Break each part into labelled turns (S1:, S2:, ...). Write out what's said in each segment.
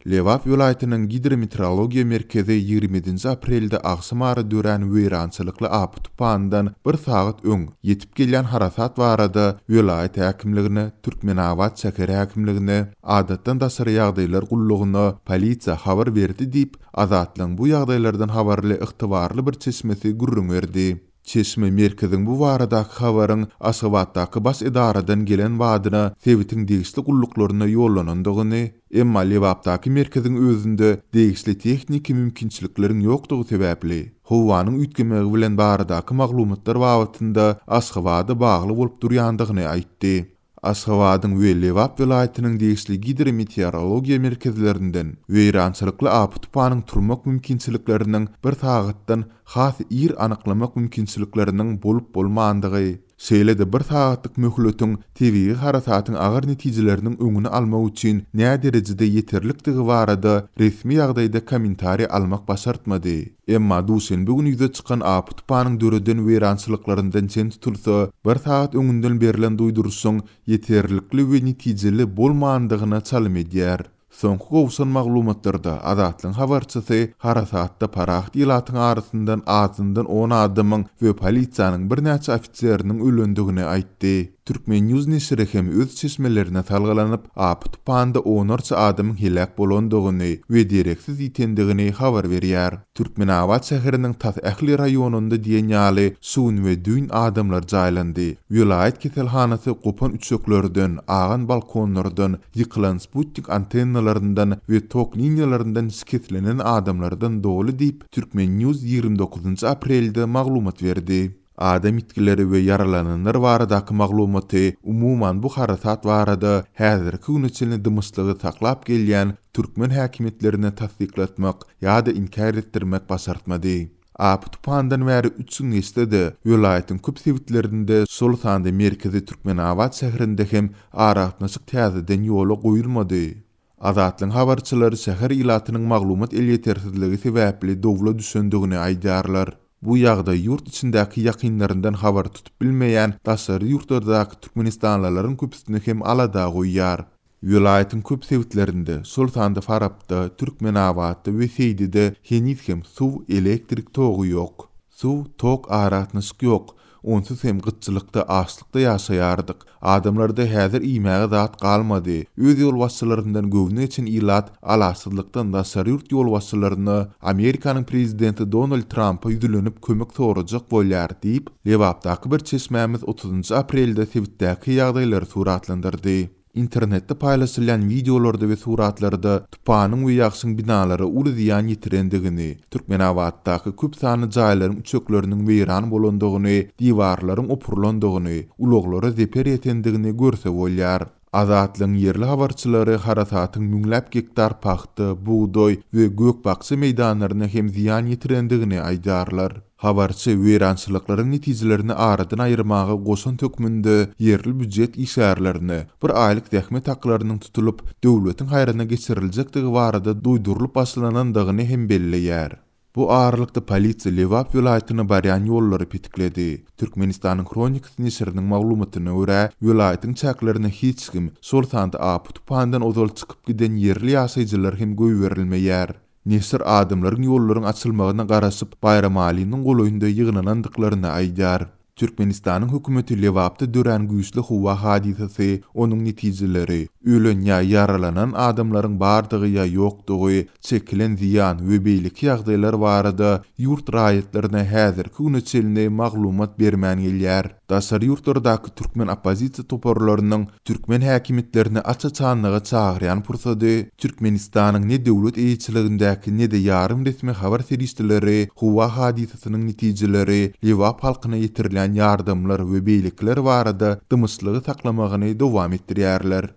S1: Lebap welaýatynyň Gidrometeorologiýa merkezi 27-nji aprelde agşamara dörän weýrançylykly apy-tupandan bir sagat öň ýetip gelýän harasat barada welaýat häkimligine, Türkmenabat şäher häkimligine, Adatdan daşary ýagdaýlar gullugyna, polisiýa habar berdi diýip, Azatlygyň bu ýagdaýlardan habarly ygtybarly bir çeşmesi gürrüň berdi. Çeşme merkeziň bu baradaky habaryň Aşgabatdaky baş edaradan gelen badyna sebitiň degişli gulluklaryna ýollanandygyny, emma Lebapdaky merkeziň özünde degişli tehniki mümkinçilikleriň ýokdugy sebäpli, howanyň üýtgemegi bilen baradaky maglumatlar babatynda Aşgabada bagly bolup durýandygyny aýtdy. Aşgabadyň we Lebap welaýatynyň degişli gidrometeorologiýa merkezlerinden weýrançylykly apy-tupanyň turmak mümkinçilikleriniň bir sagatdan has ir anyklamak mümkinçilikleriniň bolup-bolmandygy, şeýle-de bir sagatlyk möhletiň tebigy harasatyň agyr netijeleriniň öňüni almak üçin näderejede ýeterlikdigi barada resmi ýagdaýda kommentariý almak başartmady. Emma duşenbe güni ýüze çykan apy-tupanyň döreden weýrançylyklaryndan çen tutulsa, bir sagat öňünden berlen duýduryşyň ýeterlikli we netijeli bolmandygyna çalym edýär. Soňky gowşan maglumatlarda, Azatlygyň habarçysy harasatda parahat ilatyň arasyndan azyndan on adamyň we polisiýanyň birnäçe ofiseriniň ölendigini aýtdy. Turkmen. News neşiri hem öz çeşmelerine salgylanyp, apy-tupanda onlarça adamyň heläk bolandygyny we dereksiz ýitendigini habar berýär. Türkmenabat şäheriniň tas ähli raýonynda diýen ýaly şu gün we düýn adamlar jaýlandy. Welaýat keselhanasy gopan üçeklerden, agan balkonlardan, ýykylan sputnik antennalaryndan we tok liniýalaryndan şikeslenen adamlardan doly diýip, Turkmen. News 29 aprelde maglumat berdi. Adam ýitgileri we ýaralananlar baradaky maglumaty, umuman bu harasat barada häzirki güne çenli dymyşlygy saklap gelýän türkmen häkimiýetlerine tassyklatmak ýa-da inkär etdirmek başartmady. Apy-tupandan bäri üç gün geçse-de, welaýatyň köp sebitlerinde, şol sanda merkezi Türkmenabat şäherinde hem aragatnaşyk täzeden ýola goýulmady. Azatlygyň habarçylary şäher ilatynyň maglumat elýetersizligi sebäpli dowla düşendigini aýdýarlar. Bu ýagdaý ýurt içindäki ýakynlaryndan habar tutup bilmeýän daşary ýurtlardaky türkmenistanlylaryň köpüsini hem alada goýýar. Welaýatyň köp sebitlerinde, şol sanda Farapda, Türkmenabatda we Seýdide heniz hem suw, elektrik togy ýok. Suw, tok, aragatnaşyk ýok. Onsuz hem gytçylykda, açlykda ýaşaýardyk. Adamlarda häzir iýmäge zat galmady. Öz ýolbaşçylaryndan göwni geçen ilat alaçsyzlykdan daşary ýurt ýolbaşçylaryna, Amerikanyň prezidenti Donald Trampa ýüzlenip kömek sorajak bolýar diýip, Lebapdaky bir çeşmämiz otuzynjy aprelde sebitdäki ýagdaýlary suratlandyrdy. Internetde paýlaşylýan wideolarda we suratlarda tupanyň we ýagşyň binalara uly zyýan ýetirendigini, Türkmenabatdaky köp sanly jaýlaryň üçekleriniň weýran bolandygyny, diwarlaryň opurylandygyny, ulaglara zeper ýetendigini görse bolýar. Azatlygyň ýerli habarçylary harasatyň müňläp gektar pagta, bugdaý we gök-bakja meýdanlaryna hem zyýan ýetirendigini aýdýarlar. Habarçy weýrançylyklaryň netijelerini aradan aýyrmaga goşant hökmünde ýerli býujet işgärlerine bir aýlyk zähmet haklarynyň tutulyp, döwletiň haýryna geçiriljekdigi barada duýdurylyp başlanandygyny hem belleýär. Bu aralykda polisiýa Lebap welaýatyna barýan ýollary petikledi. Türkmenistanyň Hronikasy neşiriniň maglumatyna görä, welaýatyň çäklerine hiç kim, şol sanda apy-tupandan ozal çykyp giden ýerli ýaşaýjylar hem goýberilmeýär. Neşir adamlaryň ýollaryň açylmagyna garaşyp, Baýramalynyň golaýynda ýygnanandyklaryny aýdýar. Türkmenistanyň hökümeti Lebapda dörän güýçli howa hadysasy, onuň netijeleri, ölen ýa ýaralanan adamlaryň bardygy ýa ýokdugy, çekilen zyýan we beýleki ýagdaýlar barada ýurt raýatlaryna häzirki güne çenli maglumat bermän gelýär. Daşary ýurtlardaky türkmen oppozisiýa toparlarynyň Türkmen häkimiýetlerini aç-açanlyga çagyrýan pursady, Türkmenistanyň ne döwlet eýeçiligindäki ne-de ýarym resmi habar serişdeleri howa hadysasynyň netijeleri, Lebap halkyna ýetirilýän ýardamlar we beýlekiler barada dymyşlygy saklamagyny dowam etdirýärler.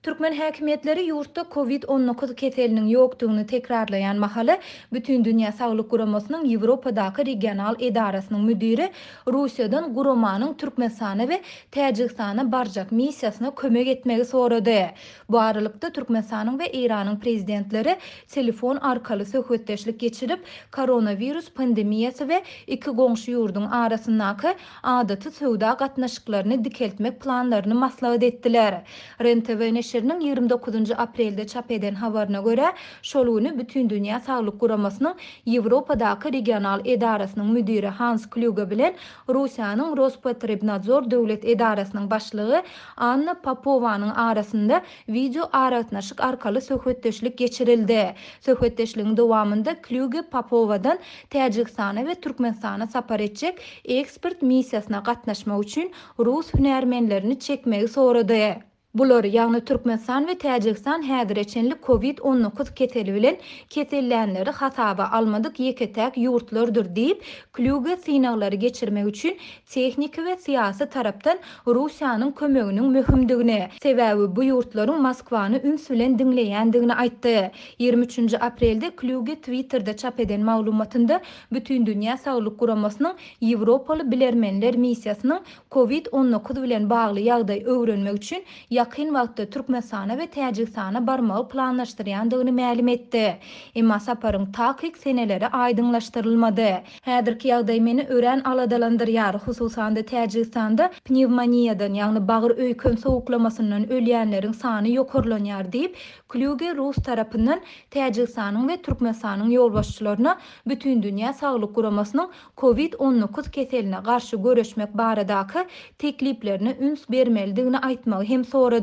S2: Türkmen häkimiýetleri ýurtda Covid 19 keseliniň ýokdugyny tekrarlaýan mahaly, Bütindünýä Saglyk Guramasynyň Ýewropadaky regional edarasynyň müdiri Russiýadan guramanyň Türkmenistana we Täjigistana barjak missiýasyna kömek etmegi sorady. Bu aralykda, Türkmenistanyň we Eýranyň prezidentleri telefon arkaly söhbetdeşlik geçirip, koronawirus pandemiýasy we iki goňşy ýurduň arasyndaky adaty söwda gatnaşyklaryny dikeltmek planlaryny maslahat etdiler. Ren-TV. neşiriniň 29 aprelde çap eden habaryna görä, şol güni Bütindünýä Saglyk Guramasynyň Ýewropadaky regional edarasynyň müdiri Hans Klýuge bilen Russiýanyň Rospotrebnadzor döwlet edarasynyň başlygy Anna Popowanyň arasynda wideoaragatnaşyk arkaly söhbetdeşlik geçirildi. Söhbetdeşligiň dowamynda Klýuge Popowadan Täjigistana we Türkmenistana sapar etjek ekspert missiýasyna gatnaşmak üçin rus hünärmenlerini çekmegi sorady. Bular, ýagny Türkmenistan we Täjigistan häzire çenli Covid 19 keseli bilen kesellänleri hasaba almadyk ýeke-täk ýurtlardyr diýip, Klýuge synaglary geçirmek üçin tehniki we syýasy tarapdan Russiýanyň kömeginiň möhümdigini, sebäbi bu ýurtlaryň Moskwany üns bilen diňleýändigini aýtdy. 23 aprelde Klýuge Twitterde çap eden maglumatynda Bütindünýä Saglyk Guramasynyň Ýewropaly bilermenler missiýasynyň Covid 19 bilen bagly ýagdaý öwrenmek üçin ýakyn wagtda Türkmenistana we Täjigistana barmagy planlaşdyrýandygyny mälim etdi. Emma saparyň takyk seneleri aýdyňlaşdyrylmady. Häzirki ýagdaý meni örän aladalandyrýar, hususan-da Täjigistanda pnewmoniýadan, ýagny bagyr-öýken sowuklamasyndan ölýänleriň sany ýokarlanýar diýip, Klýuge rus tarapyndan Täjigistanyň we Türkmenistanyň ýolbaşçylaryna Bütindünýä Saglyk Guramasynyň Covid 19 keseline garşy göreşmek baradaky tekliplerine üns bermelidigini aýtmagy hem sorady.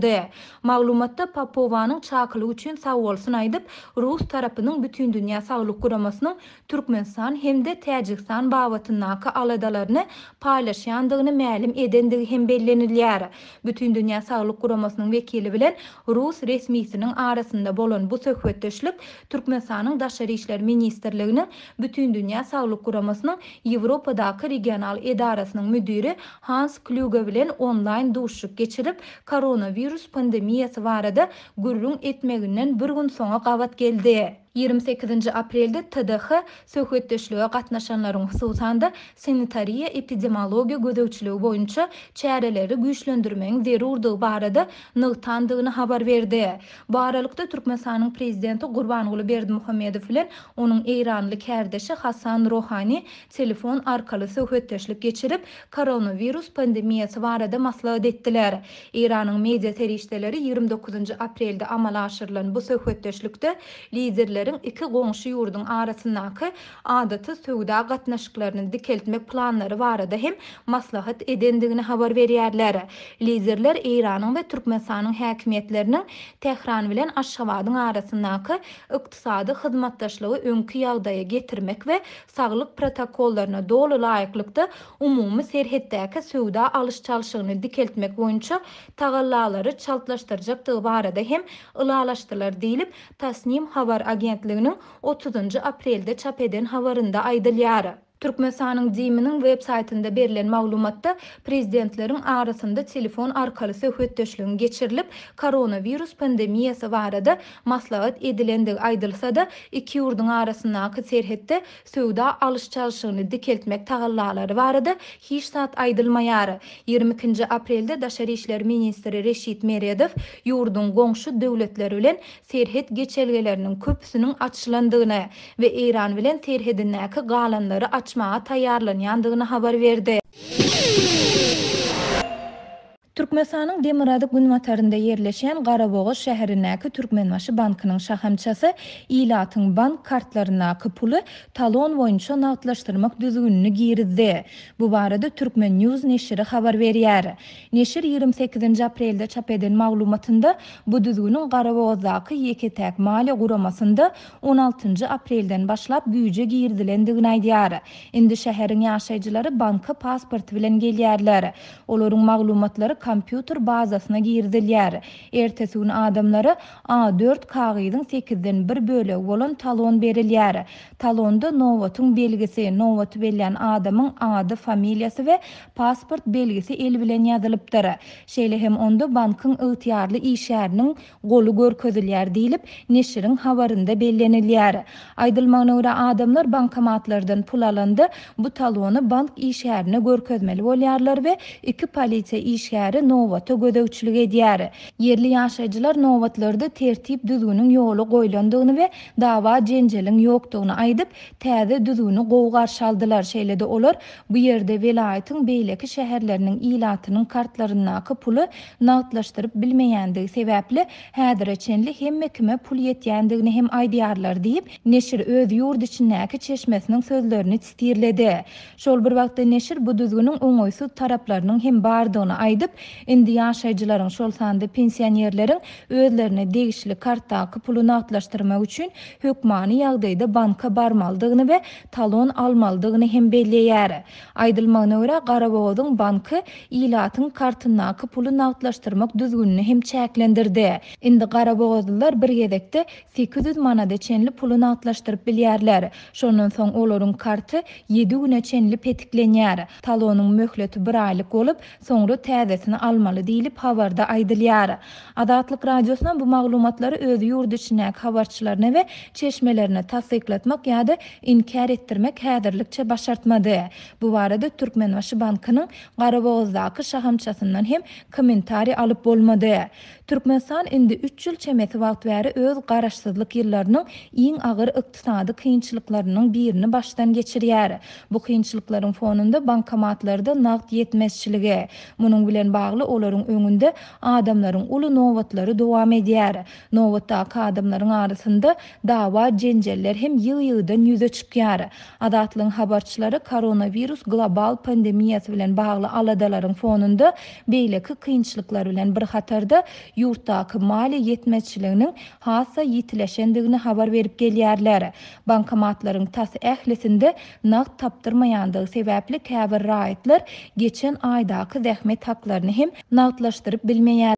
S2: Maglumatda Popowanyň çakylyk üçin sagbolsun aýdyp, rus tarapynyň Bütindünýä Saglyk Guramasynyň Türkmenistan hem-de Täjigistan babatyndaky aladalaryny paýlaşýandygyny mälim edendigi hem bellenilýär. Bütindünýä Saglyk Guramasynyň wekili bilen rus resmisiniň arasynda bolan bu söhbetdeşlik Türkmenistanyň Daşary işler ministrliginiň Bütindünýä Saglyk Guramasynyň Ýewropadaky regional edarasynyň müdiri Hans Klýuge bilen onlaýn duşuşyk geçirip, koronawirus pandemiýasy barada gürrüň etmeginden bir gün soňa gabat geldi. 28-nji aprelde TDH söhbetdeşlige gatnaşanlaryň, hususan-da, sanitariýa-epidemiologiýa gözegçiligi boýunça çäreleri güýçlendirmegiň zerurdygy barada nygtandygyny habar berdi. Bu aralykda, Türkmenistanyň Prezidenti Gurbanguly Berdimuhamedow bilen onuň eýranly kärdeşi Hasan Rohani telefon arkaly söhbetdeşlik geçirip, koronawirus pandemiýasy barada maslahat etdiler. Eýranyň media serişdeleri 29 aprelde amala aşyrylan bu söhbetdeşlikde liderleriň iki goňşy ýurduň arasyndaky adaty söwda gatnaşyklaryny dikeltmek planlary barada hem maslahat edendigini habar berýärler. Liderler Eýranyň we Türkmenistanyň häkimiýetleriniň Tähran bilen Aşgabadyň arasyndaky ykdysady hyzmatdaşlygy öňki ýagdaýa getirmek we saglyk protokollaryna doly laýyklykda umumy serhetdäki söwda alyş-çalşygyny dikeltmek boýunça tagallalary çaltlaşdyrjakdygy barada hem ylalaşdylar diýlip, Tasnim habar agentliginiň otuzynjy aprelde çap eden habarynda aýdylýar. Türkmenistanyň DIM-niň web saýtynda berlen maglumatda prezidentleriň arasynda telefon arkaly söhbetdeşligiň geçirilip, koronawirus pandemiýasy barada maslahat edilendigi aýdylsa-da, iki ýurduň arasyndaky serhetde söwda alyş-çalşygyny dikeltmek tagallalary barada hiç zat aýdylmaýar. 22-nji aprelde daşary işler ministri Reşit Meredow ýurduň goňşy döwletler bilen serhet geçelgeleriniň köpüsiniň açylandygyny we Eýran bilen serhedindäki galanlary açmaga taýýarlanýandygyny habar berdi. Türkmenistanyň demirgazyk-günbatarynda ýerleşýän Garabogaz şäherindäki Türkmenbaşy bankynyň şahamçasy ilatyň bank kartlaryndaky puly talon boýunça nagtlaşdyrmak düzgünini girizdi. Bu barada Turkmen. News neşiri habar berýär. Neşir 28-nji aprelde çap eden maglumatynda bu düzgüniň Garabogazdaky ýeke-täk maliýe guramasynda on altynjy aprelden başlap güýje girizilendigini aýdýar. Indi şäheriň ýaşaýjylary banka pasporty bilen gelýärler. Olaryň maglumatlary kompýuter bazasyna girizilýär. Ertesi gün adamlara A dört kagyzyň sekizden bir bölegi bolan talon berilýär. Talonda nobatyň belgisi, nobaty bellän adamyň ady, familiýasy we pasport belgisi el bilen ýazylypdyr. Şeýle hem onda bankyň ygtyýarly işgäriniň goly görkezilýär diýlip, neşiriň habarynda bellenilýär. Aýdylmagyna görä, adamlar bankomatlardan pul alanda, bu talony bank işgärine görkezmeli bolýarlar we iki polisiýa işgäri. işgäri nobata gözegçilik edýär. Ýerli ýaşaýjylar nobatlarda tertip-düzgüniň ýola goýlandygyny we dawa-jenjeliň ýokdugyny aýdyp, täze düzgüni gowy garşy aldylar. Şeýle-de olar bu ýerde welaýatyň beýleki şäherleriniň ilatynyň kartlaryndaky puly nagtlaşdyryp bilmeýändigi sebäpli, häzire çenli hemme kime pul ýetýändigini hem aýdýarlar diýip, neşir öz ýurt içindäki çeşmesiniň sözlerini sitirledi. Şol bir wagtda neşir bu düzgüniň oňaýsyz taraplarynyň hem bardygyny aýdyp, indi ýaşaýjylaryň, şol sanda pensionerleriň özlerine degişli kartdaky puly nagtlaşdyrmak üçin hökmany ýagdaýda banka barmalydygyny we talon almalydygyny hem belleýär. Aýdylmagyna görä, Garabogazyň banky ilatyň kartyndaky puly nagtlaşdyrmak düzgünini hem çäklendirdi. Indi garabogazlylar bir gezekde 800 manada çenli puly nagtlaşdyryp bilýärler. Şondan soň olaryň karty ýedi güne çenli petiklenýär. Talonyň möhleti bir aýlyk bolup, soňra täzesini almaly diýlip, habarda aýdylýar. Azatlyk Radiosyna bu maglumatlary öz ýurt içindäki habarçylaryna we çeşmelerine tassyklatmak ýa-da inkär etdirmek häzirlikçe başartmady. Bu barada Türkmenbaşy bankynyň Garabogazdaky şahamçasyndan hem kommentariý alyp bolmady. Türkmenistan indi üç ýyl çemesi wagt bäri öz garaşsyzlyk ýyllarynyň iň agyr ykdysady kynçylyklarynyň birini başdan geçirýär. Bu kynçylyklaryň fonunda bankomatlarda nagt ýetmezçiligi, munuň bilen bagly olaryň öňünde adamlaryň uly nobatlary dowam edýär. Nobatdaky adamlaryň arasynda dawa-jenjeller hem ýygy-ýygydan ýüze çykýar. Azatlygyň habarçylary koronawirus global pandemiýasy bilen bagly aladalaryň fonunda beýleki kynçylyklar bilen bir hatarda ýurtdaky maliýe ýetmezçiliginiň has-da ýitileşendigini habar berip gelýärler. Bankomatlaryň tas ählisinde nagt tapdyrmaýandygy sebäpli käbir raýatlar geçen aýdaky zähmet haklaryny hem nagtlaşdyryp bilmeýärler.